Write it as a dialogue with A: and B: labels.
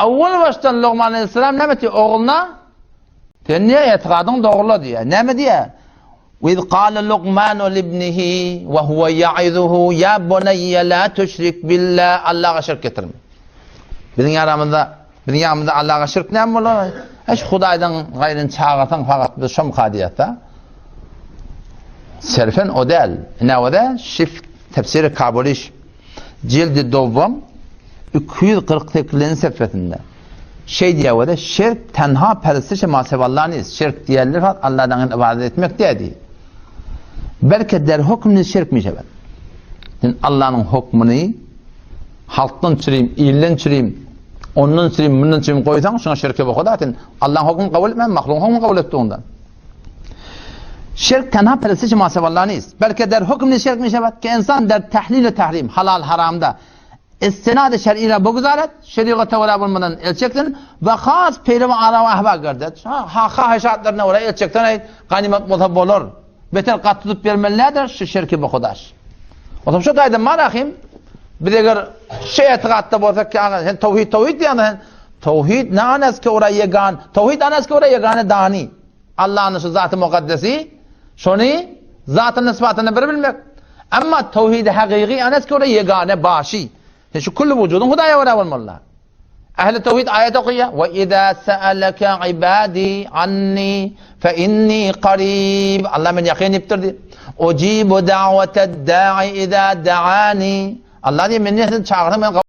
A: Awwal başdan Lugman aleyhisselam näme diýýär ogluna? Sen niýe etigadyň dogrula diýýär. Näme diýýär? Ve iz kâle Lukmanu libnihi ve huve ya'izuhu ya bunayye la tüşrik billah Allaha şirk getirme. Biziň ýaramyzda biziň ýanymyzda Allaha şirk näme bolar? Hiç Hudaýdan gaýryn çagyrsaň fakat biz şomka diýýär-de. Serfen o däl. Näme o däl? Şif tefsiri Kabuliş. Jildi dowwam 248-nji sefesinde. Şeý diýýär wede, şirk tenha perestişe masewalla nist. Şirk diýerler fakat Allahdan ibadet etmek däl diýýär. Belki der hukmni şirk mişebet. Sen Allah'ın hukmunu halkdan çürim, ilden çürim, ondan çürim, mundan çürim koysan şuna şirke boku zaten. Allah'ın hukmunu kabul etmem, mahlukun hukmunu kabul etti ondan. Şirk tenha perestişe masewalla nist. Belki der hukmni şirk mişebet ki insan der tahlil ve tahrim, halal haramda Istinady şer'ine bugzaret, şerigata görä bolmadan el çeksin we has peýrewi ara we ahba gerdet. Ha hahyşatlaryna görä el çeksen aý ganymat bolsa bolar. Beter gaty tutup bermeli nädir şu şirki buhudaş. Otam şu taýdan bar ahim biz eger şu etigatda bolsak ki aga sen towhid towhid diýýän sen towhid ne anas ki ora yegan towhid anas ki ora yegane dani. Allanyň şu zaty mukaddesi şony zatyny sypatyny bir bilmek. Emma towhidi hakyky anas ki ora yegane başy. Sen şu külli wujudyň Hudaýa görä bolmaly. Ähli towhid aýat okaýar. Wa iza sa'alaka ibadi anni fa inni qarib. Allah men ýakyn diýipdir diýip. Ujibu da'watad da'i iza da'ani. Allah diýip men näsini çagyrsam men.